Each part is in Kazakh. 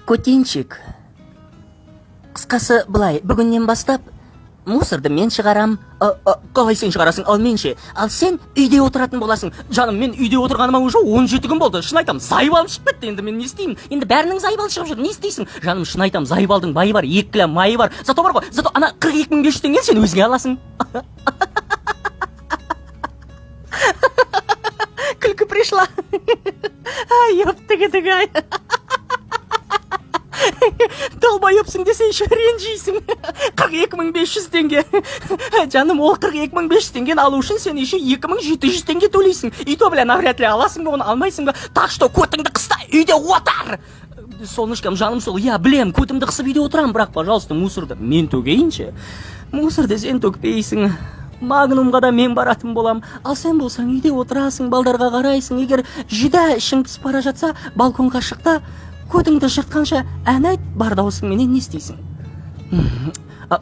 Көтеншік. Қысқасы былай, бүгіннен бастап мусорды мен шығарам. Қалай сен шығарасың, ал мен ше? Ал сен үйде отыратын боласың. Жаным, мен үйде отырғаныма уже 17 күн болды. Шын айтам, заебалым шығып кетті. Енді мен не істеймін? Енді бәрінің заебалы шығып жүр. Не істейсің? Жаным, шын айтам, заебалдың байы бар, 2 кило майы бар. Зато бар ғой, зато ана 42 500 теңгені сен өзіңе аласың. Күлкі пришла. Ай, ёптігідігі. Долбоебсың десе, еще ренжисің. 42 500 теңге. Жаным, ол 42 500 теңгені алу үшін сен еще 2700 теңге төлейсің. И то, бля, навряд ли аласың ба оны, алмайсың ба. Так что көтіңді қыста, үйде отыр. Солнышком, жаным сол, иә, білем, көтімді қысып үйде отырамын, бірақ, пожалуйста, мусорды мен төгейінші. Мусорды сен төкпейсің. Магнумға да мен баратын болам. Ал сен болсаң, үйде отырасың, балдарға қарайсың. Егер жүдә ішің пысып бара жатса, балконға шық та, көтіңді жыртқанша ән айт бар дауысыңменен. Не істейсің?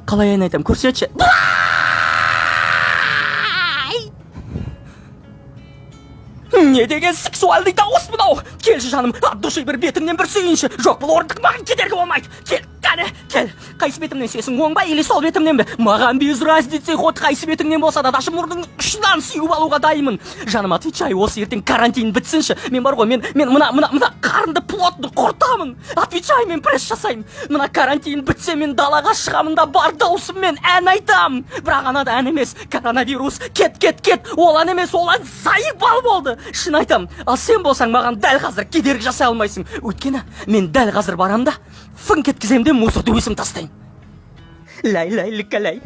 Қалай ән айтамын, көрсетші. Ай! Не деген сексуальный дауыс мынау! Келші, жаным, от души бір бетіңнен бір сүйінші. Жоқ, бұл орындық маған кедергі болмайды. Кел, кәне, кел. Қайсы бетімнен сүйесің, оң ба или сол бетімнен бе? Маған без разницы, хоть қайсы бетіңнен болса да, даже мұрныңның ұшынан сүйіп алуға дайынмын. Жаным, отвечай, осы ертең карантин бітсінші. Мен бар ғой, мен мына қарынды плотно құртамын. Отвечай, мен пресс жасаймын. Мына карантин бітсе, мен далаға шығамын да, бар даусыммен ән айтам. Бірақ анада ән емес, коронавирус, кет, кет, кет. Ол ән емес, ол ән заебал болды. Шын айтам, ал сен болсаң, маған дәл қазір кедергі жасай алмайсың. Өйткені мен дәл қазір барам да, фыңқ еткіземін де, мусорды өзім тастаймын. Ләй, ләй, ләй.